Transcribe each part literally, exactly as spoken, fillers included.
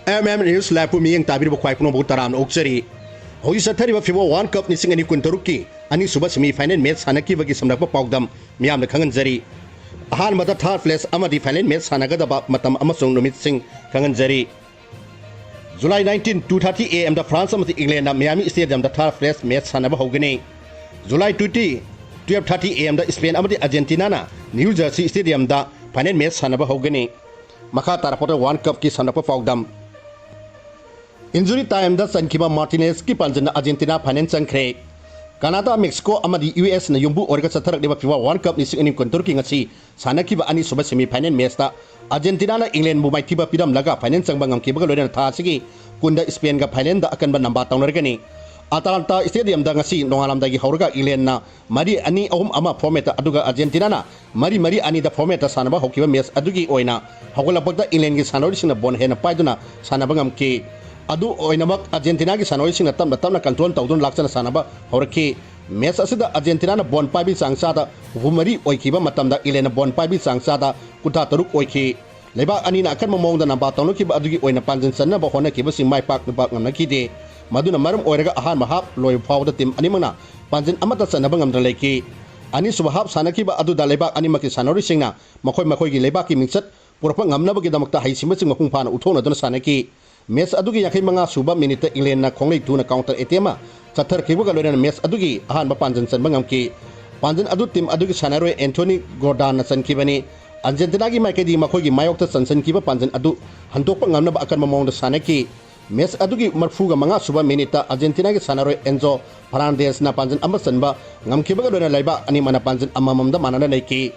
M M News Live ꯄꯨ ꯃꯤꯠꯌꯦꯡ ꯇꯥꯕꯤꯔꯤꯕ ꯈ꯭ꯋꯥꯏ ꯄꯨꯝꯅꯃꯛꯄꯨ ꯇꯔꯥꯝꯅ ꯑꯣꯛꯆꯔꯤ꯫ ꯍꯧꯖꯤꯛ ꯆꯠꯊꯔꯤꯕ ꯐꯤꯐꯥ ꯋꯥꯔꯜ ꯀꯞ ꯂꯤꯁꯤꯡ ꯑꯅꯤ ꯀꯨꯟꯇꯔꯨꯛꯀꯤ ꯑꯅꯤꯁꯨꯕ ꯁꯦꯃꯤ ꯐꯥꯏꯅꯦꯜ ꯃꯦꯠꯆ ꯁꯥꯟꯅꯈꯤꯕꯒꯤ ꯁꯝꯂꯞꯄ ꯄꯥꯎꯗꯝ ꯃꯤꯌꯥꯝꯗ ꯈꯪꯍꯟꯖꯔꯤ꯫ ꯑꯍꯥꯟꯕꯗ ꯊꯥꯔꯠ ꯄ꯭ꯂꯦꯁ ꯑꯃꯗꯤ ꯐꯥꯏꯅꯦꯜ ꯃꯦꯠꯆ ꯁꯥꯟꯅꯒꯗꯕ ꯃꯇꯝ ꯑꯃꯁꯨꯡ ꯅꯨꯃꯤꯠꯁꯤꯡ ꯈꯪꯍꯟꯖꯔꯤ꯫ July nineteen, two thirty A M ꯗ ꯐ꯭ꯔꯥꯟꯁ ꯑꯃꯗꯤ ꯏꯪꯂꯦꯟꯗ ꯃꯤꯌꯥꯃꯤ ꯁ꯭ꯇꯦꯗꯤꯌꯝꯗ ꯊꯥꯔꯠ ꯄ꯭ꯂꯦꯁ ꯃꯦꯠꯆ ꯁꯥꯟꯅꯕ ꯍꯧꯒꯅꯤ꯫ July twenty, twelve thirty A M ꯗ ꯁ꯭ꯄꯦꯟ ꯑꯃꯗꯤ ꯑꯥꯔꯖꯦꯟꯇꯤꯅꯥꯅ ꯅ꯭ꯌꯨ ꯖꯔꯁꯤ ꯁ꯭ꯇꯦꯗꯤꯌꯝꯗ ꯐꯥꯏꯅꯦꯜ ꯃꯦꯠꯆ ꯁꯥꯟꯅꯕ ꯍꯧꯒꯅꯤ꯫ ꯃꯈꯥ ꯇꯥꯔꯛꯄꯗ ꯋꯥꯔꯜ ꯀꯞꯀꯤ ꯁꯝꯂꯞꯄ ꯄꯥꯎꯗꯝ꯫ ꯏꯟꯖꯨꯔꯤ ꯇꯥꯏꯝꯗ ꯆꯟꯈꯤꯕ ꯃꯥꯔꯇꯤꯅꯦꯖꯀꯤ ꯄꯥꯟꯖꯤꯟꯅ ꯑꯥꯔꯖꯦꯟꯇꯤꯅꯥ ꯐꯥꯏꯅꯦꯜ ꯆꯪꯈ꯭ꯔꯦ꯫ ꯀꯅꯥꯗꯥ, ꯃꯦꯛꯁꯤꯀꯣ ꯑꯃꯗꯤ ꯌꯨ ꯑꯦꯁꯅ ꯌꯨꯝꯕꯨ ꯑꯣꯏꯔꯒ ꯆꯠꯊꯔꯛꯂꯤꯕ ꯐꯤꯐꯥ ꯋꯥꯔꯜ ꯀꯞ ꯂꯤꯁꯤꯡ ꯑꯅꯤ ꯀꯨꯟꯇꯔꯨꯛꯀꯤ ꯉꯁꯤ ꯁꯥꯟꯅꯈꯤꯕ ꯑꯅꯤꯁꯨꯕ ꯁꯦꯃꯤ ꯐꯥꯏꯅꯦꯜ ꯃꯦꯠꯆꯇ ꯑꯥꯔꯖꯦꯟꯇꯤꯅꯥꯅ ꯏꯪꯂꯦꯟꯕꯨ ꯃꯥꯏꯊꯤꯕ ꯄꯤꯔꯝꯂꯒ ꯐꯥꯏꯅꯦꯜ ꯆꯪꯕ ꯉꯝꯈꯤꯕꯒ ꯂꯣꯏꯅꯅ ꯊꯥ ꯑꯁꯤꯒꯤ ꯀꯨꯟꯗ ꯁ꯭ꯄꯦꯟꯒ ꯐꯥꯏꯅꯦꯜꯗ ꯑꯀꯟꯕ ꯅꯝꯕꯥ ꯇꯧꯅꯔꯒꯅꯤ꯫ ꯑꯇꯥꯂꯥꯟꯇꯥ ꯁ꯭ꯇꯦꯗꯤꯌꯝꯗ ꯉꯁꯤ ꯅꯣꯡꯉꯥꯜꯂꯝꯗꯥꯏꯒꯤ ꯍꯧꯔꯒ ꯏꯪꯂꯦꯟꯅ ꯃꯔꯤ ꯑꯅꯤ ꯑꯍꯨꯝ ꯑꯃ ꯐꯣꯔꯃꯦꯠꯇ, ꯑꯗꯨꯒ ꯑꯥꯔꯖꯦꯟꯇꯤꯅꯥꯅ ꯃꯔꯤ ꯃꯔꯤ ꯑꯅꯤꯗ ꯐꯣꯔꯃꯦꯠꯇ ꯁꯥꯟꯅꯕ ꯍꯧꯈꯤꯕ ꯃꯦꯠꯆ ꯑꯗꯨꯒꯤ ꯑꯣꯏꯅ ꯍꯧꯒꯠꯂꯛꯄꯗ ꯏꯪꯂꯦꯟꯒꯤ ꯁꯥꯟꯅꯔꯣꯏꯁꯤꯡꯅ ꯕꯣꯜ ꯍꯦꯟꯅ ꯄꯥꯏꯗꯨꯅ ꯁꯥꯟꯅꯕ ꯉꯝꯈꯤ꯫ ꯑꯗꯨ ꯑꯣꯏꯅꯃꯛ ꯑꯥꯔꯖꯦꯟꯇꯤꯅꯥꯒꯤ ꯁꯥꯟꯅꯔꯣꯏꯁꯤꯡꯅ ꯇꯞꯅ ꯇꯞꯅ ꯀꯟꯇ꯭ꯔꯣꯜ ꯇꯧꯗꯨꯅ ꯂꯥꯛꯆꯅ ꯁꯥꯟꯅꯕ ꯍꯧꯔꯛꯈꯤ꯫ ꯃꯦꯠꯆ ꯑꯁꯤꯗ ꯑꯥꯔꯖꯦꯟꯇꯤꯅꯥꯅ ꯕꯣꯜ ꯄꯥꯏꯕꯒꯤ ꯆꯥꯡ ꯆꯥꯗ ꯍꯨꯝꯐꯨ ꯃꯔꯤ ꯑꯣꯏꯈꯤꯕ ꯃꯇꯝꯗ ꯏꯪꯂꯦꯟꯅ ꯕꯣꯜ ꯄꯥꯏꯕꯒꯤ ꯆꯥꯡ ꯆꯥꯗ ꯀꯨꯟꯊ꯭ꯔꯥ ꯇꯔꯨꯛ ꯑꯣꯏꯈꯤ꯫ ꯂꯩꯕꯥꯛ ꯑꯅꯤꯅ ꯑꯀꯟꯕ ꯃꯑꯣꯡꯗ ꯅꯝꯕꯥ ꯇꯧꯅꯈꯤꯕ ꯑꯗꯨꯒꯤ ꯑꯣꯏꯅ ꯄꯥꯟꯖꯤꯟ ꯆꯟꯅꯕ ꯍꯣꯠꯅꯈꯤꯕꯁꯤꯡ ꯃꯥꯏ ꯄꯥꯛꯅꯕ ꯉꯝꯅꯈꯤꯗꯦ꯫ ꯃꯗꯨꯅ ꯃꯔꯝ ꯑꯣꯏꯔꯒ ꯑꯍꯥꯟꯕ ꯍꯥꯞ ꯂꯣꯏꯕ ꯐꯥꯎꯕꯗ ꯇꯤꯝ ꯑꯅꯤꯃꯛꯅ ꯄꯥꯟꯖꯤꯟ ꯑꯃꯠꯇ ꯆꯟꯅꯕ ꯉꯝꯗꯅ ꯂꯩꯈꯤ꯫ ꯑꯅꯤꯁꯨꯕ ꯍꯥꯞ ꯁꯥꯟꯅꯈꯤꯕ ꯑꯗꯨꯗ ꯂꯩꯕꯥꯛ ꯑꯅꯤꯃꯛꯀꯤ ꯁꯥꯟꯅꯔꯣꯏꯁꯤꯡꯅ ꯃꯈꯣꯏ ꯃꯈꯣꯏꯒꯤ ꯂꯩꯕꯥꯛꯀꯤ ꯃꯤꯡꯆꯠ ꯄꯨꯔꯛꯄ ꯉꯝꯅꯕꯒꯤꯗꯃꯛꯇ ꯍꯩꯁꯤꯡꯕꯁꯤꯡ ꯃꯄꯨꯡ ꯐꯥꯅ ꯎꯠꯊꯣꯛꯅꯗꯨꯅ ꯁꯥꯟꯅꯈꯤ꯫ ꯃꯦꯠꯆ ꯑꯗꯨꯒꯤ ꯌꯥꯡꯈꯩ ꯃꯉꯥ ꯁꯨꯕ ꯃꯤꯅꯤꯠꯇ ꯏꯪꯂꯦꯟꯅ ꯈꯣꯡꯂꯩ ꯊꯨꯅ ꯀꯥꯎꯟꯇꯔ ꯑꯦꯇꯦꯛ ꯑꯃ ꯆꯠꯊꯔꯛꯈꯤꯕꯒ ꯂꯣꯏꯅꯅ ꯃꯦꯠꯆ ꯑꯗꯨꯒꯤ ꯑꯍꯥꯟꯕ ꯄꯥꯟꯖꯤꯟ ꯆꯟꯕ ꯉꯝꯈꯤ꯫ ꯄꯥꯟꯖꯤꯟ ꯑꯗꯨ ꯇꯤꯝ ꯑꯗꯨꯒꯤ ꯁꯥꯟꯅꯔꯣꯏ ꯑꯦꯟꯊꯣꯅꯤ ꯒꯣꯔꯗꯥꯟꯅ ꯆꯟꯈꯤꯕꯅꯤ꯫ ꯑꯥꯔꯖꯦꯟꯇꯤꯅꯥꯒꯤ ꯃꯥꯏꯀꯩꯗꯒꯤ ꯃꯈꯣꯏꯒꯤ ꯃꯥꯌꯣꯛꯇ ꯆꯟꯁꯤꯟꯈꯤꯕ ꯄꯥꯟꯖꯤꯟ ꯑꯗꯨ ꯍꯟꯗꯣꯛꯄ ꯉꯝꯅꯕ ꯑꯀꯟꯕ ꯃꯑꯣꯡꯗ ꯁꯥꯟꯅꯈꯤ꯫ ꯃꯦꯠꯆ ꯑꯗꯨꯒꯤ ꯃꯔꯤꯐꯨ ꯃꯉꯥ ꯁꯨꯕ ꯃꯤꯅꯤꯠꯇ ꯑꯥꯔꯖꯦꯟꯇꯤꯅꯥꯒꯤ ꯁꯥꯟꯅꯔꯣꯏ ꯑꯦꯟꯖꯣ ꯐꯔꯅꯥꯟꯗꯦꯁꯅ ꯄꯥꯟꯖꯤꯟ ꯑꯃ ꯆꯟꯕ ꯉꯝꯈꯤꯕꯒ ꯂꯣꯏꯅꯅ ꯂꯩꯕꯥꯛ ꯑꯅꯤꯃꯛꯅ ꯄꯥꯟꯖꯤꯟ ꯑꯃꯃꯝꯗ ꯃꯥꯟꯅꯅ ꯂꯩꯈꯤ꯫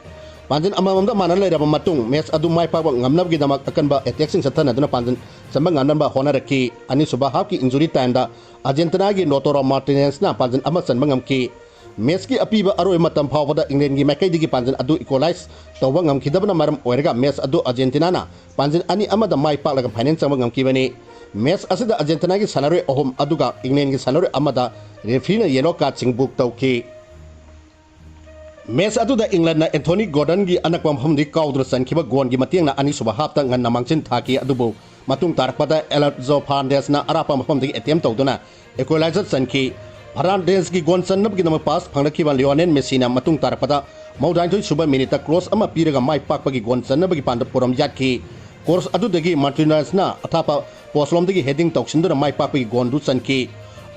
ꯄꯥꯟꯖꯤꯟ ꯑꯃꯃꯝꯗ ꯃꯥꯟꯅ ꯂꯩꯔꯕ ꯃꯇꯨꯡ ꯃꯦꯠꯆ ꯑꯗꯨ ꯃꯥꯏ ꯄꯥꯛꯄ ꯉꯝꯅꯕꯒꯤꯗꯃꯛ ꯑꯀꯟꯕ ꯑꯦꯇꯦꯛꯁꯤꯡ ꯆꯠꯊꯅꯗꯨꯅ ꯄꯥꯟꯖꯤꯟ ꯆꯟꯕ ꯉꯝꯅꯕ ꯍꯣꯠꯅꯔꯛꯈꯤ꯫ ꯑꯅꯤꯁꯨꯕ ꯍꯥꯞꯀꯤ ꯏꯟꯖꯨꯔꯤ ꯇꯥꯏꯝꯗ ꯑꯥꯔꯖꯦꯟꯇꯤꯅꯥꯒꯤ ꯂꯣꯇꯣꯔꯣ ꯃꯥꯔꯇꯤꯅꯦꯁꯅ ꯄꯥꯟꯖꯤꯟ ꯑꯃ ꯆꯟꯕ ꯉꯝꯈꯤ꯫ ꯃꯦꯠꯆꯀꯤ ꯑꯄꯤꯕ ꯑꯔꯣꯏꯕ ꯃꯇꯝ ꯐꯥꯎꯕꯗ ꯏꯪꯂꯦꯟꯒꯤ ꯃꯥꯏꯀꯩꯗꯒꯤ ꯄꯥꯟꯖꯤꯟ ꯑꯗꯨ ꯏꯀ꯭ꯋꯦꯂꯥꯏꯖ ꯇꯧꯕ ꯉꯝꯈꯤꯗꯕꯅ ꯃꯔꯝ ꯑꯣꯏꯔꯒ ꯃꯦꯠꯆ ꯑꯗꯨ ꯑꯥꯔꯖꯦꯟꯇꯤꯅꯥꯅ ꯄꯥꯟꯖꯤꯟ ꯑꯅꯤ ꯑꯃꯗ ꯃꯥꯏ ꯄꯥꯛꯂꯒ ꯐꯥꯏꯅꯦꯜ ꯆꯪꯕ ꯉꯝꯈꯤꯕꯅꯤ꯫ ꯃꯦꯠꯆ ꯑꯁꯤꯗ ꯑꯥꯔꯖꯦꯟꯇꯤꯅꯥꯒꯤ ꯁꯥꯟꯅꯔꯣꯏ ꯑꯍꯨꯝ ꯑꯗꯨꯒ ꯏꯪꯂꯦꯟꯒꯤ ꯁꯥꯟꯅꯔꯣꯏ ꯑꯃꯗ ꯔꯦꯐ꯭ꯔꯤꯅ ꯌꯦꯂꯣ ꯀꯥꯔꯗꯁꯤꯡ ꯕꯨꯛ ꯇꯧꯈꯤ꯫ ꯃꯦꯠꯆ ꯑꯗꯨꯗ ꯏꯪꯂꯦꯟꯅ ꯑꯦꯟꯊꯣꯅꯤ ꯒꯣꯔꯗꯟꯒꯤ ꯑꯅꯛꯄ ꯃꯐꯝꯗꯒꯤ ꯀꯥꯎꯗꯨꯅ ꯆꯟꯈꯤꯕ ꯒꯣꯜꯒꯤ ꯃꯇꯦꯡꯅ ꯑꯅꯤꯁꯨꯕ ꯍꯥꯞꯇ ꯉꯟꯅ ꯃꯥꯡꯖꯤꯟ ꯊꯥꯈꯤ, ꯑꯗꯨꯕꯨ ꯃꯇꯨꯡ ꯇꯥꯔꯛꯄꯗ ꯑꯦꯂꯖꯣ ꯐꯥꯔꯅꯥꯟꯗꯦꯁꯅ ꯑꯔꯥꯞꯄ ꯃꯐꯝꯗꯒꯤ ꯑꯦꯇꯦꯝ ꯇꯧꯗꯨꯅ ꯏꯀ꯭ꯋꯦꯂꯥꯏꯖꯔ ꯆꯟꯈꯤ꯫ ꯐꯥꯔꯅꯥꯟꯗꯦꯁꯀꯤ ꯒꯣꯜ ꯆꯟꯅꯕꯒꯤꯗꯃꯛ ꯄꯥꯁ ꯐꯪꯂꯛꯈꯤꯕ ꯂꯤꯑꯣꯅꯦꯜ ꯃꯦꯁꯤꯅ ꯃꯇꯨꯡ ꯇꯥꯔꯛꯄꯗ ꯃꯧꯗ꯭ꯔꯥꯅꯤꯊꯣꯏ ꯁꯨꯕ ꯃꯤꯅꯤꯠꯇ ꯀ꯭ꯔꯣꯁ ꯑꯃ ꯄꯤꯔꯒ ꯃꯥꯏ ꯄꯥꯛꯄꯒꯤ ꯒꯣꯜ ꯆꯟꯅꯕꯒꯤ ꯄꯥꯟꯗꯝ ꯄꯨꯔꯝ ꯌꯥꯠꯈꯤ꯫ ꯀ꯭ꯔꯣꯁ ꯑꯗꯨꯗꯒꯤ ꯃꯥꯔꯇꯤꯅꯦꯁꯅ ꯑꯊꯥꯞꯄ ꯄꯣꯁꯂꯣꯝꯗꯒꯤ ꯍꯦꯗꯤꯡ ꯇꯧꯁꯤꯟꯗꯨꯅ ꯃꯥꯏ ꯄꯥꯛꯄꯒꯤ ꯒꯣꯜꯗꯨ ꯆꯟꯈꯤ꯫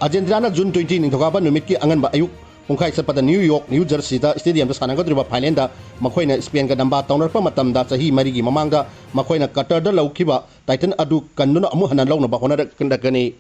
ꯑꯥꯔꯖꯦꯟꯇꯤꯅꯥꯅ ꯖꯨꯟ ꯇ꯭ꯋꯦꯟꯇꯤ ꯅꯤꯡꯊꯧꯀꯥꯕ ꯅꯨꯃꯤꯠꯀꯤ ꯑꯉꯟꯕ ꯑꯌꯨꯛ ꯄꯨꯡꯈꯥꯏ ꯆꯠꯄꯗ ꯅ꯭ꯌꯨ ꯌꯣꯔꯛ, ꯅ꯭ꯌꯨ ꯖꯔꯁꯤꯗ ꯁ꯭ꯇꯦꯗꯤꯌꯝꯗ ꯁꯥꯟꯅꯒꯗꯧꯔꯤꯕ ꯐꯥꯏꯅꯦꯜꯗ ꯃꯈꯣꯏꯅ ꯁ꯭ꯄꯦꯟꯒ ꯗꯝꯕꯥ ꯇꯧꯅꯔꯛꯄ ꯃꯇꯝꯗ ꯆꯍꯤ ꯃꯔꯤꯒꯤ ꯃꯃꯥꯡꯗ ꯃꯈꯣꯏꯅ ꯀꯇꯔꯗ ꯂꯧꯈꯤꯕ ꯇꯥꯏꯇꯜ ꯑꯗꯨ ꯀꯟꯗꯨꯅ ꯑꯃꯨꯛ ꯍꯟꯅ ꯂꯧꯅꯕ ꯍꯣꯠꯅꯔꯛꯀꯅꯤ꯫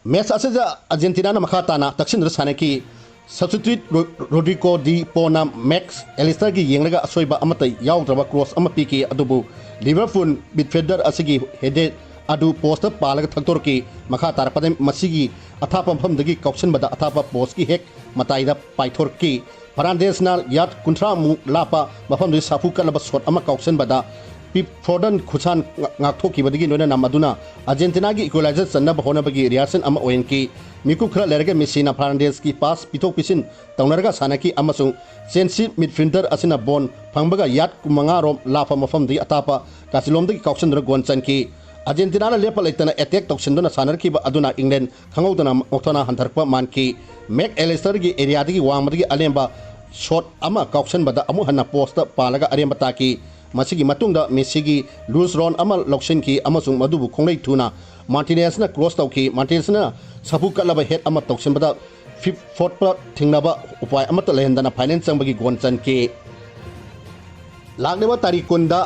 ꯃꯦꯆ ꯑꯁꯤꯗ ꯑꯥꯔꯖꯦꯟꯇꯤꯅꯥꯅ ꯃꯈꯥ ꯇꯥꯅ ꯇꯛꯁꯤꯟꯗꯨꯅ ꯁꯥꯟꯅꯈꯤ꯫ ꯁꯕꯁꯇꯤꯇ꯭ꯌꯨꯠ ꯔꯣ-, ꯔꯣꯗ꯭ꯔꯤꯒꯣ ꯗꯤ ꯄꯣꯅ ꯃꯦꯛꯁ ꯑꯦꯂꯤꯁꯇꯔꯒꯤ ꯌꯦꯡꯂꯒ ꯑꯁꯣꯏꯕ ꯑꯃꯠꯇ ꯌꯥꯎꯗ꯭ꯔꯕ ꯀ꯭ꯔꯣꯁ ꯑꯃ ꯄꯤꯈꯤ, ꯑꯗꯨꯕꯨ ꯂꯤꯚꯔꯄꯨꯜ ꯃꯤꯗꯐꯤꯜꯗꯔ ꯑꯁꯤꯒꯤ ꯍꯦꯗꯦꯠ ꯑꯗꯨ ꯄꯣꯁꯇ ꯄꯥꯜꯂꯒ ꯊꯛꯇꯣꯔꯛꯈꯤ꯫ ꯃꯈꯥ ꯇꯥꯔꯛꯄꯗ ꯃꯁꯤꯒꯤ ꯑꯊꯥꯞꯄ ꯃꯐꯝꯗꯒꯤ ꯀꯥꯎꯁꯟꯕꯗ ꯑꯊꯥꯞꯄ ꯄꯣꯁꯀꯤ ꯍꯦꯛ ꯃꯇꯥꯏꯗ ꯄꯥꯏꯊꯣꯔꯛꯈꯤ꯫ ꯐꯥꯔꯅꯥꯟꯗꯦꯁꯅ ꯌꯥꯔꯗ ꯀꯨꯟꯊ꯭ꯔꯥ ꯃꯨꯛ ꯂꯥꯞꯄ ꯃꯐꯝꯗꯒꯤ ꯁꯥꯐꯨ ꯀꯠꯂꯕ ꯁꯣꯠ ꯑꯃ ꯀꯥꯎꯁꯟꯕꯗ ꯄꯤꯞ ꯐꯣꯔꯗꯟ ꯈꯨꯠꯁꯥꯟ ꯉ-, ꯉꯥꯛꯊꯣꯛꯈꯤꯕꯗꯒꯤ ꯂꯣꯏꯅꯅ ꯃꯗꯨꯅ ꯑꯥꯔꯖꯦꯟꯇꯤꯅꯥꯒꯤ ꯏꯀ꯭ꯋꯦꯂꯥꯏꯖꯔ ꯆꯟꯅꯕ ꯍꯣꯠꯅꯕꯒꯤ ꯔꯤꯍꯥꯔꯁꯦꯜ ꯑꯃ ꯑꯣꯏꯍꯟꯈꯤ꯫ ꯃꯤꯀꯨꯞ ꯈꯔ ꯂꯩꯔꯒ ꯃꯦꯁꯤꯅ ꯐꯥꯔꯅꯥꯟꯗꯦꯁꯀꯤ ꯄꯥꯁ ꯄꯤꯊꯣꯛ ꯄꯤꯁꯤꯟ ꯇꯧꯅꯔꯒ ꯁꯥꯟꯅꯈꯤ ꯑꯃꯁꯨꯡ ꯆꯦꯟꯁꯤ ꯃꯤꯗꯐꯤꯜꯗꯔ ꯑꯁꯤꯅ ꯕꯣꯜ ꯐꯪꯕꯒ ꯌꯥꯔꯗ ꯀꯨꯟꯃꯉꯥ ꯔꯣꯝ ꯂꯥꯞꯄ ꯃꯐꯝꯗꯒꯤ ꯑꯇꯥꯞꯄ ꯀꯥꯁꯤꯂꯣꯝꯗꯒꯤ ꯀꯥꯎꯁꯟꯗꯨꯅ ꯒꯣꯜ ꯆꯟꯈꯤ꯫ ꯑꯥꯔꯖꯦꯟꯇꯤꯅꯥꯅ ꯂꯦꯞꯄ ꯂꯩꯇꯅ ꯑꯦꯇꯦꯛ ꯇꯧꯁꯤꯟꯗꯨꯅ ꯁꯥꯟꯅꯔꯛꯈꯤꯕ ꯑꯗꯨꯅ ꯏꯪꯂꯦꯟ ꯈꯪꯍꯧꯗꯅ ꯃꯣꯛꯊꯣꯅꯥ ꯍꯟꯊꯔꯛꯄ ꯃꯥꯟꯈꯤ꯫ ꯃꯦꯛ ꯑꯦꯂꯤꯁꯇꯔꯒꯤ ꯑꯦꯔꯤꯌꯥꯗꯒꯤ ꯋꯥꯡꯃꯗꯒꯤ ꯑꯂꯦꯝꯕ ꯁꯣꯠ ꯑꯃ ꯀꯥꯎꯁꯟꯕꯗ ꯑꯃꯨꯛ ꯍꯟꯅ ꯄꯣꯁꯇ ꯄꯥꯜꯂꯒ ꯑꯔꯦꯝꯕ ꯇꯥꯈꯤ꯫ ꯃꯁꯤꯒꯤ ꯃꯇꯨꯡꯗ ꯃꯦꯁꯤꯒꯤ ꯂꯨꯖ ꯔꯣꯟ ꯑꯃ ꯂꯧꯁꯤꯟꯈꯤ ꯑꯃꯁꯨꯡ ꯃꯗꯨꯕꯨ ꯈꯣꯡꯂꯩ ꯊꯨꯅ ꯃꯥꯔꯇꯤꯅꯦꯁꯅ ꯀ꯭ꯔꯣꯁ ꯇꯧꯈꯤ꯫ ꯃꯥꯔꯇꯤꯅꯦꯁꯅ ꯁꯥꯐꯨ ꯀꯠꯂꯕ ꯍꯦꯠ ꯑꯃ ꯇꯧꯁꯤꯟꯕꯗ ꯐꯤꯞ ꯐꯣꯔꯠꯄ ꯊꯤꯡꯅꯕ ꯎꯄꯥꯏ ꯑꯃꯠꯇ ꯂꯩꯍꯟꯗꯅ ꯐꯥꯏꯅꯦꯜ ꯆꯪꯕꯒꯤ ꯒꯣꯜ ꯆꯟꯈꯤ꯫ ꯂꯥꯛꯂꯤꯕ ꯇꯥꯔꯤꯛ ꯀꯨꯟꯗ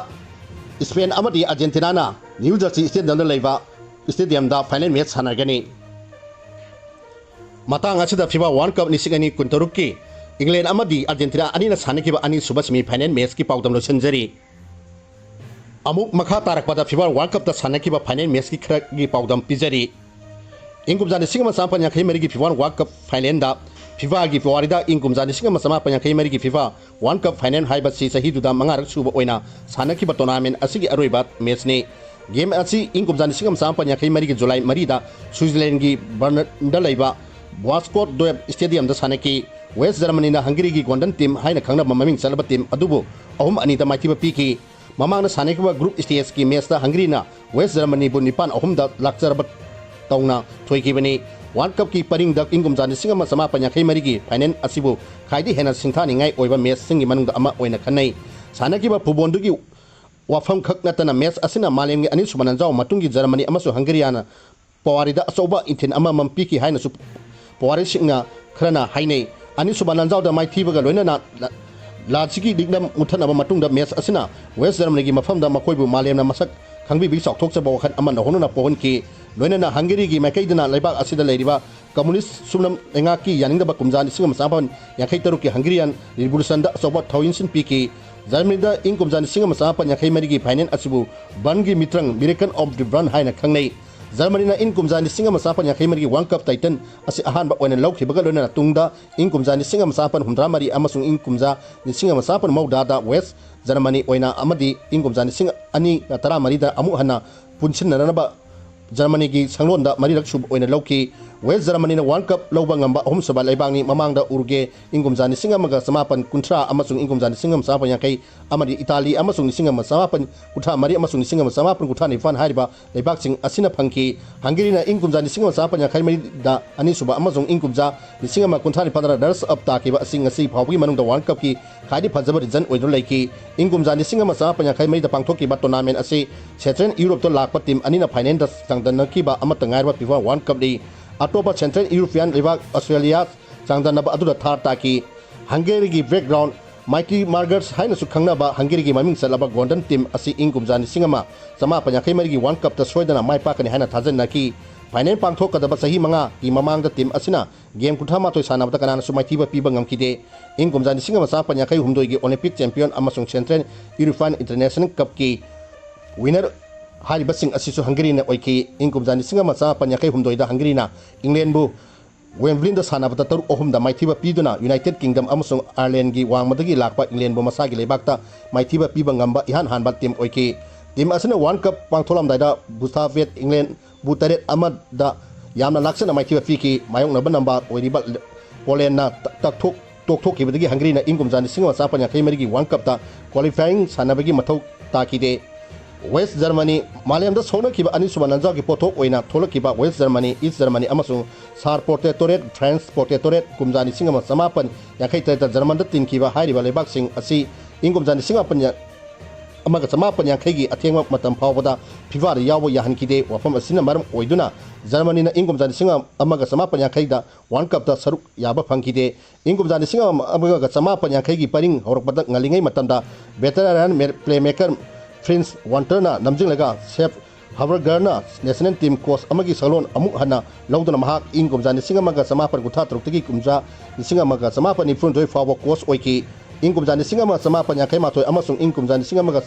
ꯁ꯭ꯄꯦꯟ ꯑꯃꯗꯤ ꯑꯥꯔꯖꯦꯟꯇꯤꯅꯥꯅ ꯅ꯭ꯌꯨ ꯖꯔꯁꯤ ꯁ꯭ꯇꯦꯗꯤꯌꯝꯗ ꯂꯩꯕ ꯁ꯭ꯇꯦꯗꯤꯌꯝꯗ ꯐꯥꯏꯅꯦꯜ ꯃꯦꯆ ꯁꯥꯟꯅꯒꯅꯤ꯫ ꯃꯇꯥꯡ ꯑꯁꯤꯗ ꯐꯤꯐꯥ ꯋꯥꯔꯜ ꯀꯞ ꯂꯤꯁꯤꯡ ꯑꯅꯤ ꯀꯨꯟꯇꯔꯨꯛꯀꯤ ꯏꯪꯂꯦꯟ ꯑꯃꯗꯤ ꯑꯥꯔꯖꯦꯟꯇꯤꯅꯥ ꯑꯅꯤꯅ ꯁꯥꯟꯅꯈꯤꯕ ꯑꯅꯤꯁꯨꯕ ꯁꯦꯃꯤ ꯐꯥꯏꯅꯦꯜ ꯃꯦꯆꯀꯤ ꯄꯥꯎꯗꯝ ꯂꯣꯏꯁꯤꯟꯖꯔꯤ꯫ ꯑꯃꯨꯛ ꯃꯈꯥ ꯇꯥꯔꯛꯄꯗ ꯐꯤꯐꯥ ꯋꯥꯔꯜ ꯀꯞꯇ ꯁꯥꯟꯅꯈꯤꯕ ꯐꯥꯏꯅꯦꯜ ꯃꯦꯆꯀꯤ ꯈꯔꯒꯤ ꯄꯥꯎꯗꯝ ꯄꯤꯖꯔꯤ꯫ ꯏꯪ ꯀꯨꯝꯖꯥ ꯂꯤꯁꯤꯡ ꯑꯃ ꯆꯃꯥꯄꯟ ꯌꯥꯡꯈꯩ ꯃꯔꯤꯒꯤ ꯐꯤꯐꯥ ꯋꯥꯔꯜ ꯀꯞ ꯐꯥꯏꯅꯦꯜꯗ ꯐꯤꯐꯥꯒꯤ ꯄꯨꯋꯥꯔꯤꯗ ꯏꯪ ꯀꯨꯝꯖꯥ ꯂꯤꯁꯤꯡ ꯑꯃ ꯆꯃꯥꯄꯟ ꯌꯥꯡꯈꯩ ꯃꯔꯤꯒꯤ ꯐꯤꯐꯥ ꯋꯥꯔꯜ ꯀꯞ ꯐꯥꯏꯅꯦꯜ ꯍꯥꯏꯕꯁꯤ ꯆꯍꯤꯗꯨꯗ ꯃꯉꯥꯔꯛ ꯁꯨꯕ ꯑꯣꯏꯅ ꯁꯥꯟꯅꯈꯤꯕ ꯇꯣꯔꯅꯥꯃꯦꯟ ꯑꯁꯤꯒꯤ ꯑꯔꯣꯏꯕ ꯃꯦꯆꯅꯤ꯫ ꯒꯦꯝ ꯑꯁꯤ ꯏꯪ ꯀꯨꯝꯖꯥ ꯂꯤꯁꯤꯡ ꯑꯃ ꯆꯃꯥꯄꯟ ꯌꯥꯡꯈꯩ ꯃꯔꯤꯒꯤ ꯖꯨꯂꯥꯏ ꯃꯔꯤꯗ ꯁ꯭ꯋꯤꯖꯔꯂꯦꯟꯒꯤ ꯕꯔꯟꯗ ꯂꯩꯕ ꯕ꯭ꯋꯥꯁꯀꯣꯠ ꯗꯣꯌꯦꯞ ꯁ꯭ꯇꯦꯗꯤꯌꯝꯗ ꯁꯥꯟꯅꯈꯤ꯫ ꯋꯦꯁ ꯖꯔꯃꯅꯤꯅ ꯍꯪꯒꯔꯤꯒꯤ ꯒꯣꯜꯗꯟ ꯇꯤꯝ ꯍꯥꯏꯅ ꯈꯪꯅꯕ ꯃꯃꯤꯡ ꯆꯠꯂꯕ ꯇꯤꯝ ꯑꯗꯨꯕꯨ ꯑꯍꯨꯝ ꯑꯅꯤꯗ ꯃꯥꯏꯊꯤꯕ ꯄꯤꯈꯤ꯫ ꯃꯃꯥꯡꯗ ꯁꯥꯟꯅꯈꯤꯕ group stageꯀꯤ matchꯇ ꯍꯪꯒꯔꯤꯅ West Germanyꯕꯨ ꯅꯤꯄꯥꯟ ꯑꯍꯨꯝꯗ ꯂꯥꯛꯆꯔꯕ ꯇꯧꯅ ꯊꯣꯏꯈꯤꯕꯅꯤ꯫ World Cupꯀꯤ ꯄꯔꯤꯡꯗ ꯏꯪ ꯀꯨꯝꯖꯥ ꯂꯤꯁꯤꯡ ꯑꯃ ꯆꯃꯥꯄꯟ ꯌꯥꯡꯈꯩ ꯃꯔꯤꯒꯤ final ꯑꯁꯤꯕꯨ ꯈ꯭ꯋꯥꯏꯗꯒꯤ ꯍꯦꯟꯅ ꯁꯤꯡꯊꯥꯅꯤꯡꯉꯥꯏ ꯑꯣꯏꯕ matchꯁꯤꯡꯒꯤ ꯃꯅꯨꯡꯗ ꯑꯃ ꯑꯣꯏꯅ ꯈꯟꯅꯩ꯫ ꯁꯥꯟꯅꯈꯤꯕ footballꯗꯨꯒꯤ ꯋꯥꯐꯝ ꯈꯛ ꯅꯠꯇꯅ match ꯑꯁꯤꯅ ꯃꯥꯂꯦꯝꯒꯤ ꯑꯅꯤꯁꯨꯕ ꯂꯥꯟꯖꯥꯎ ꯃꯇꯨꯡꯒꯤ Germany ꯑꯃꯁꯨꯡ Hungaryꯅ ꯄꯨꯋꯥꯔꯤꯗ ꯑꯆꯧꯕ ꯏꯊꯤꯜ ꯑꯃꯃꯝ ꯄꯤꯈꯤ ꯍꯥꯏꯅꯁꯨ ꯄꯨꯋꯥꯔꯤꯁꯤꯡꯅ ꯈꯔꯅ ꯍꯥꯏꯅꯩ꯫ ꯑꯅꯤꯁꯨꯕ ꯂꯥꯟꯖꯥꯎꯗ ꯃꯥꯏꯊꯤꯕꯒ ꯂꯣꯏꯅꯅ ꯂꯥ-, ꯂꯥꯟꯁꯤꯒꯤ ꯂꯤꯛꯂꯝ ꯃꯨꯠꯊꯠꯅꯕ ꯃꯇꯨꯡꯗ match ꯑꯁꯤꯅ West Germanyꯒꯤ ꯃꯐꯝꯗ ꯃꯈꯣꯏꯕꯨ ꯃꯥꯂꯦꯝꯅ ꯃꯁꯛ ꯈꯪꯕꯤꯕꯒꯤ ꯆꯥꯎꯊꯣꯛꯆꯕ ꯋꯥꯈꯜ ꯑꯃ ꯅꯧꯍꯧꯅꯅ ꯄꯣꯛꯍꯟꯈꯤ꯫ ꯂꯣꯏꯅꯅ Hungaryꯒꯤ ꯃꯥꯏꯀꯩꯗꯅ ꯂꯩꯕꯥꯛ ꯑꯁꯤꯗ ꯂꯩꯔꯤꯕ communist ꯁꯨꯞꯅꯝ ꯂꯩꯉꯥꯛꯀꯤ ꯌꯥꯅꯤꯡꯗꯕ ꯀꯨꯝꯖꯥ ꯂꯤꯁꯤꯡ ꯑꯃ ꯆꯃꯥꯄꯟ ꯌꯥꯡꯈꯩ ꯇꯔꯨꯛꯀꯤ Hungarian Revolutionꯗ ꯑꯆꯧꯕ ꯊꯧꯏꯟꯁꯤꯟ ꯄꯤꯈꯤ꯫ Germanyꯗ ꯏꯪ ꯀꯨꯝꯖꯥ ꯂꯤꯁꯤꯡ ꯑꯃ ꯆꯃꯥꯄꯟ ꯌꯥꯡꯈꯩ ꯃꯔꯤꯒꯤ final ꯑꯁꯤꯕꯨ Bernꯒꯤ ꯃꯤꯇ꯭ꯔꯪ, Miracle of the Bern ꯍꯥꯏꯅ ꯈꯪꯅꯩ꯫ Germanyꯅ ꯏꯪ ꯀꯨꯝꯖꯥ ꯂꯤꯁꯤꯡ ꯑꯃ ꯆꯃꯥꯄꯟ ꯌꯥꯡꯈꯩ ꯃꯔꯤꯒꯤ World Cup title ꯑꯁꯤ ꯑꯍꯥꯟꯕ ꯑꯣꯏꯅ ꯂꯧꯈꯤꯕꯒ ꯂꯣꯏꯅꯅ ꯇꯨꯡꯗ ꯏꯪ ꯀꯨꯝꯖꯥ ꯂꯤꯁꯤꯡ ꯑꯃ ꯆꯃꯥꯄꯟ ꯍꯨꯝꯗ꯭ꯔꯥ ꯃꯔꯤ ꯑꯃꯁꯨꯡ ꯏꯪ ꯀꯨꯝꯖꯥ ꯂꯤꯁꯤꯡ ꯑꯃ ꯆꯃꯥꯄꯟ ꯃꯧꯗ꯭ꯔꯥꯗ West Germany ꯑꯣꯏꯅ ꯑꯃꯗꯤ ꯏꯪ ꯀꯨꯝꯖꯥ ꯂꯤꯁꯤꯡ ꯑꯅꯤꯒ ꯇꯔꯥꯃꯔꯤꯗ ꯑꯃꯨꯛ ꯍꯟꯅ ꯄꯨꯟꯁꯤꯟꯅꯅꯕ Germanyꯒꯤ ꯁꯪꯂꯣꯟꯗ ꯃꯔꯤꯔꯛ ꯁꯨꯕ ꯑꯣꯏꯅ ꯂꯧꯈꯤ꯫ West Germanyꯅ World Cup ꯂꯧꯕ ꯉꯝꯕ ꯑꯍꯨꯝꯁꯨꯕ ꯂꯩꯕꯥꯛꯅꯤ꯫ ꯃꯃꯥꯡꯗ Uruguay ꯏꯪ ꯀꯨꯝꯖꯥ ꯂꯤꯁꯤꯡ ꯑꯃꯒ ꯆꯃꯥꯄꯟ ꯀꯨꯟꯊ꯭ꯔꯥ ꯑꯃꯁꯨꯡ ꯏꯪ ꯀꯨꯝꯖꯥ ꯂꯤꯁꯤꯡ ꯑꯃ ꯆꯃꯥꯄꯟ ꯌꯥꯡꯈꯩ ꯑꯃꯗꯤ Italy ꯑꯃꯁꯨꯡ ꯂꯤꯁꯤꯡ ꯑꯃ ꯆꯃꯥꯄꯟ ꯀꯨꯟꯊ꯭ꯔꯥ ꯃꯔꯤ ꯑꯃꯁꯨꯡ ꯂꯤꯁꯤꯡ ꯑꯃ ꯆꯃꯥꯄꯟ ꯀꯨꯟꯊ꯭ꯔꯥ ꯅꯤꯄꯥꯟ ꯍꯥꯏꯔꯤꯕ ꯂꯩꯕꯥꯛꯁꯤꯡ ꯑꯁꯤꯅ ꯐꯪꯈꯤ꯫ Hungaryꯅ ꯏꯪ ꯀꯨꯝꯖꯥ ꯂꯤꯁꯤꯡ ꯑꯃ ꯆꯃꯥꯄꯟ ꯌꯥꯡꯈꯩ ꯃꯔꯤꯗ ꯑꯅꯤꯁꯨꯕ ꯑꯃꯁꯨꯡ ꯏꯪ ꯀꯨꯝꯖꯥ ꯂꯤꯁꯤꯡ ꯑꯃ ꯀꯨꯟꯊ꯭ꯔꯥ ꯅꯤꯄꯥꯟꯗ runners up ꯇꯥꯈꯤꯕ ꯑꯁꯤ ꯉꯁꯤ ꯐꯥꯎꯕꯒꯤ ꯃꯅꯨꯡꯗ World Cupꯀꯤ ꯈ꯭ꯋꯥꯏꯗꯒꯤ ꯐꯖꯕ result ꯑꯣꯏꯗꯨꯅ ꯂꯩꯈꯤ꯫ ꯏꯪ ꯀꯨꯝꯖꯥ ꯂꯤꯁꯤꯡ ꯑꯃ ꯆꯃꯥꯄꯟ ꯌꯥꯡꯈꯩ ꯃꯔꯤꯗ ꯄꯥꯡꯊꯣꯛꯈꯤꯕ tournament ꯑꯁꯤ Central Europeꯇ ꯂꯥꯛꯄ team ꯑꯅꯤꯅ finalꯗ ꯆꯥꯡꯗꯝꯅꯈꯤꯕ ꯑꯃꯠꯇ ꯉꯥꯏꯔꯕ FIFA World Cupꯅꯤ꯫ ꯑꯇꯣꯞꯄ Central European ꯂꯩꯕꯥꯛ Australia ꯆꯥꯡꯗꯝꯅꯕ ꯑꯗꯨꯗ ꯊꯥꯔ ꯇꯥꯈꯤ꯫ Hungaryꯒꯤ background, Mighty Margers ꯍꯥꯏꯅꯁꯨ ꯈꯪꯅꯕ Hungaryꯒꯤ ꯃꯃꯤꯡ ꯆꯠꯂꯕ Golden Team ꯑꯁꯤ ꯏꯪ ꯀꯨꯝꯖꯥ ꯂꯤꯁꯤꯡ ꯑꯃ ꯆꯃꯥꯄꯟ ꯌꯥꯡꯈꯩ ꯃꯔꯤꯒꯤ World Cupꯇ ꯁꯣꯏꯗꯅ ꯃꯥꯏ ꯄꯥꯛꯀꯅꯤ ꯍꯥꯏꯅ ꯊꯥꯖꯅꯈꯤ꯫ Final ꯄꯥꯡꯊꯣꯛꯀꯗꯕ ꯆꯍꯤ ꯃꯉꯥꯒꯤ ꯃꯃꯥꯡꯗ team ꯑꯁꯤꯅ game ꯀꯨꯟꯊ꯭ꯔꯥ ꯃꯥꯊꯣꯏ ꯁꯥꯟꯅꯕꯗ ꯀꯅꯥꯅꯁꯨ ꯃꯥꯏꯊꯤꯕ ꯄꯤꯕ ꯉꯝꯈꯤꯗꯦ꯫ ꯏꯪ ꯀꯨꯝꯖꯥ ꯂꯤꯁꯤꯡ ꯑꯃ ꯆꯃꯥꯄꯟ ꯌꯥꯡꯈꯩ ꯍꯨꯝꯗꯣꯏꯒꯤ Olympic champion ꯑꯃꯁꯨꯡ Central European International Cupꯀꯤ winner ꯍꯥꯏꯔꯤꯕꯁꯤꯡ ꯑꯁꯤꯁꯨ Hungaryꯅ ꯑꯣꯏꯈꯤ꯫ ꯏꯪ ꯀꯨꯝꯖꯥ ꯂꯤꯁꯤꯡ ꯑꯃ ꯆꯃꯥꯄꯟ ꯌꯥꯡꯈꯩ ꯍꯨꯝꯗꯣꯏꯗ Hungaryꯅ Englandꯕꯨ Wembleyꯗ ꯁꯥꯟꯅꯕꯗ ꯇꯔꯨꯛ ꯑꯍꯨꯝꯗ ꯃꯥꯏꯊꯤꯕ ꯄꯤꯗꯨꯅ United Kingdom ꯑꯃꯁꯨꯡ Irelandꯒꯤ ꯋꯥꯡꯃꯗꯒꯤ ꯂꯥꯛꯄ Englandꯕꯨ ꯃꯁꯥꯒꯤ ꯂꯩꯕꯥꯛꯇ ꯃꯥꯏꯊꯤꯕ ꯄꯤꯕ ꯉꯝꯕ ꯏꯍꯥꯟ ꯍꯥꯟꯕ team ꯑꯣꯏꯈꯤ꯫ Team ꯑꯁꯤꯅ World Cup ꯄꯥꯡꯊꯣꯛꯂꯝꯗꯥꯏꯗ Budapest, Englandꯕꯨ ꯇꯔꯦꯠ ꯑꯃꯗ ꯌꯥꯝꯅ ꯂꯥꯛꯆꯅ ꯃꯥꯏꯊꯤꯕ ꯄꯤꯈꯤ꯫ ꯃꯥꯌꯣꯛꯅꯕ number ꯑꯣꯏꯔꯤꯕ Polandꯅ ꯇ-, ꯇꯛꯊꯣꯛ-, ꯇꯣꯛꯊꯣꯛꯈꯤꯕꯗꯒꯤ Hungaryꯅ ꯏꯪ ꯀꯨꯝꯖꯥ ꯂꯤꯁꯤꯡ ꯑꯃ ꯆꯃꯥꯄꯟ ꯌꯥꯡꯈꯩ ꯃꯔꯤꯒꯤ World Cupꯇ qualifying ꯁꯥꯟꯅꯕꯒꯤ ꯃꯊꯧ ꯇꯥꯈꯤꯗꯦ꯫ West Germany. ꯃꯥꯂꯦꯝꯗ ꯁꯣꯛꯅꯈꯤꯕ ꯑꯅꯤꯁꯨꯕ ꯅꯟꯖꯥꯎꯒꯤ ꯄꯣꯠꯊꯣꯛ ꯑꯣꯏꯅ ꯊꯣꯛꯂꯛꯈꯤꯕ ꯋꯦꯁ ꯖꯔꯃꯅꯤ, ꯏꯁ ꯖꯔꯃꯅꯤ ꯑꯃꯁꯨꯡ ꯁꯥꯔ ꯄ꯭ꯔꯣꯇꯦꯇꯣꯔꯦꯠ, ꯐ꯭ꯔꯥꯟꯁ ꯄ꯭ꯔꯣꯇꯦꯇꯣꯔꯦꯠ, ꯀꯨꯝꯖꯥ ꯂꯤꯁꯤꯡ ꯑꯃ ꯆꯃꯥꯄꯟ ꯌꯥꯡꯈꯩ ꯇꯔꯦꯠꯇ ꯖꯔꯃꯟꯗ ꯇꯤꯟꯈꯤꯕ ꯍꯥꯏꯔꯤꯕ ꯂꯩꯕꯥꯛꯁꯤꯡ ꯑꯁꯤ ꯏꯪ ꯀꯨꯝꯖꯥ ꯂꯤꯁꯤꯡ ꯑꯃ ꯑꯃꯒ ꯆꯃꯥꯄꯟ ꯌꯥꯡꯈꯩꯒꯤ ꯑꯊꯦꯡꯕ ꯃꯇꯝ ꯐꯥꯎꯕꯗ ꯐꯤꯐꯥꯗ ꯌꯥꯎꯕ ꯌꯥꯍꯟꯈꯤꯗꯦ꯫ ꯋꯥꯐꯝ ꯑꯁꯤꯅ ꯃꯔꯝ ꯑꯣꯏꯗꯨꯅ ꯖꯔꯃꯅꯤꯅ ꯏꯪ ꯀꯨꯝꯖꯥ ꯂꯤꯁꯤꯡ ꯑꯃꯒ ꯆꯃꯥꯄꯟ ꯌꯥꯡꯈꯩꯗ ꯋꯥꯔꯜ ꯀꯞꯇ ꯁꯔꯨꯛ ꯌꯥꯕ ꯐꯪꯈꯤꯗꯦ꯫ ꯏꯪ ꯀꯨꯝꯖꯥ ꯂꯤꯁꯤꯡ ꯑꯃꯒ ꯆꯃꯥꯄꯟ ꯌꯥꯡꯈꯩꯒꯤ ꯄꯔꯤꯡ ꯍꯧꯔꯛꯄꯗ ꯉꯜꯂꯤꯉꯩ ꯃꯇꯝꯗ veteran playmaker ꯐ꯭ꯔꯤꯟꯁ ꯋꯥꯟꯇꯔꯅ ꯅꯝꯁꯤꯜꯂꯒ ꯁꯦꯞ ꯍꯥꯕꯔꯒꯔꯅ ꯅꯦꯁꯅꯦꯜ ꯇꯤꯝ ꯀꯣꯆ ꯑꯃꯒꯤ ꯁꯛꯂꯣꯟ ꯑꯃꯨꯛ ꯍꯟꯅ ꯂꯧꯗꯨꯅ ꯃꯍꯥꯛ ꯏꯪ ꯀꯨꯝꯖꯥ ꯂꯤꯁꯤꯡ ꯑꯃꯒ ꯆꯃꯥꯄꯟ ꯀꯨꯟꯊ꯭ꯔꯥ ꯇꯔꯨꯛꯇꯒꯤ ꯀꯨꯝꯖꯥ ꯂꯤꯁꯤꯡ ꯑꯃꯒ ꯆꯃꯥꯄꯟ ꯅꯤꯐꯨ ꯍꯨꯝꯗꯣꯏ ꯐꯥꯎꯕ ꯀꯣꯆ ꯑꯣꯏꯈꯤ꯫ ꯏꯪ ꯀꯨꯝꯖꯥ ꯂꯤꯁꯤꯡ ꯑꯃ ꯆꯃꯥꯄꯟ ꯌꯥꯡꯈꯩ ꯃꯥꯊꯣꯏ ꯑꯃꯁꯨꯡ ꯏꯪ ꯀꯨꯝꯖꯥ ꯂꯤꯁꯤꯡ ꯑꯃꯒ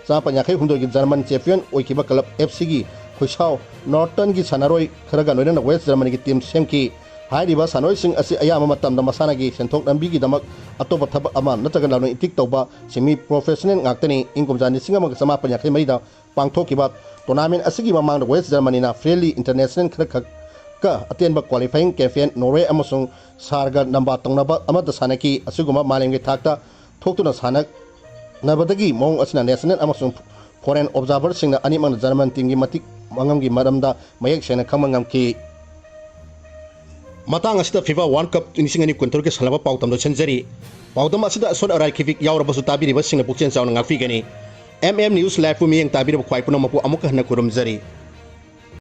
ꯆꯃꯥꯄꯟ ꯌꯥꯡꯈꯩ ꯍꯨꯝꯗꯣꯏꯒꯤ ꯖꯔꯃꯟ ꯆꯦꯝꯄꯤꯌꯟ ꯑꯣꯏꯈꯤꯕ ꯀ꯭ꯂꯕ ꯑꯦꯐ ꯁꯤꯒꯤ ꯈꯨꯁꯥꯎ ꯅꯣꯔꯇꯟꯒꯤ ꯁꯥꯟꯅꯔꯣꯏ ꯈꯔꯒ ꯂꯣꯏꯅꯅ ꯋꯦꯁ ꯖꯔꯃꯅꯤꯒꯤ ꯇꯤꯝ ꯁꯦꯝꯈꯤ꯫ ꯍꯥꯏꯔꯤꯕ ꯁꯥꯟꯅꯔꯣꯏꯁꯤꯡ ꯑꯁꯤ ꯑꯌꯥꯝꯕ ꯃꯇꯝꯗ ꯃꯁꯥꯅꯒꯤ ꯁꯦꯟꯊꯣꯛ ꯂꯝꯕꯤꯒꯤꯗꯃꯛ ꯑꯇꯣꯞꯄ ꯊꯕꯛ ꯑꯃ ꯅꯠꯇ꯭ꯔꯒ ꯂꯂꯣꯟ ꯏꯇꯤꯛ ꯇꯧꯕ semi professional ꯉꯥꯛꯇꯅꯤ꯫ ꯏꯪ ꯀꯨꯝꯖꯥ ꯂꯤꯁꯤꯡ ꯑꯃꯒ ꯆꯃꯥꯄꯟ ꯌꯥꯡꯈꯩ ꯃꯔꯤꯗ ꯄꯥꯡꯊꯣꯛꯈꯤꯕ tournament ꯑꯁꯤꯒꯤ ꯃꯃꯥꯡꯗ ꯋꯦꯁ ꯖꯔꯃꯅꯤꯅ friendly international ꯈꯔꯈꯛꯀ ꯑꯇꯦꯟꯕ qualifying campaign ꯅꯣꯔꯋꯦ ꯑꯃꯁꯨꯡ ꯁꯥꯔꯒ ꯅꯝꯕꯥ ꯇꯧꯅꯕ ꯑꯃꯗ ꯁꯥꯟꯅꯈꯤ꯫ ꯑꯁꯤꯒꯨꯝꯕ ꯃꯥꯂꯦꯝꯒꯤ ꯊꯥꯛꯇ ꯊꯣꯛꯇꯨꯅ ꯁꯥꯟꯅꯅꯕꯗꯒꯤ ꯃꯑꯣꯡ ꯑꯁꯤꯅ national ꯑꯃꯁꯨꯡ foreign observerꯁꯤꯡꯅ ꯑꯅꯤꯃꯛꯅ ꯖꯔꯃꯟ ꯇꯤꯝꯒꯤ ꯃꯇꯤꯛ ꯃꯉꯝꯒꯤ ꯃꯔꯝꯗ ꯃꯌꯦꯛ ꯁꯦꯡꯅ ꯈꯪꯕ ꯉꯝꯈꯤ꯫ ꯃꯇꯥꯡ ꯑꯁꯤꯗ ꯐꯤꯐꯥ ꯋꯥꯔꯜ ꯀꯞ ꯂꯤꯁꯤꯡ ꯑꯅꯤ ꯀꯨꯟꯇꯔꯨꯛꯀꯤ ꯁꯥꯟꯅꯕ ꯄꯥꯎꯗꯝ ꯂꯣꯏꯁꯤꯟꯖꯔꯤ꯫ ꯄꯥꯎꯗꯝ ꯑꯁꯤꯗ ꯑꯁꯣꯏ ꯑꯔꯥꯏ ꯈꯤꯕꯤꯛ ꯌꯥꯎꯔꯕꯁꯨ ꯇꯥꯕꯤꯔꯤꯕꯁꯤꯡꯅ ꯄꯨꯛꯆꯦꯜ ꯆꯥꯎꯅ ꯉꯥꯛꯄꯤꯒꯅꯤ꯫ M M News Liveꯄꯨ ꯃꯤꯠꯌꯦꯡ ꯇꯥꯕꯤꯔꯕ ꯈ꯭ꯋꯥꯏ ꯄꯨꯝꯅꯃꯛꯄꯨ ꯑꯃꯨꯛꯀ ꯍꯟꯅ ꯈꯨꯔꯨꯝꯖꯔꯤ꯫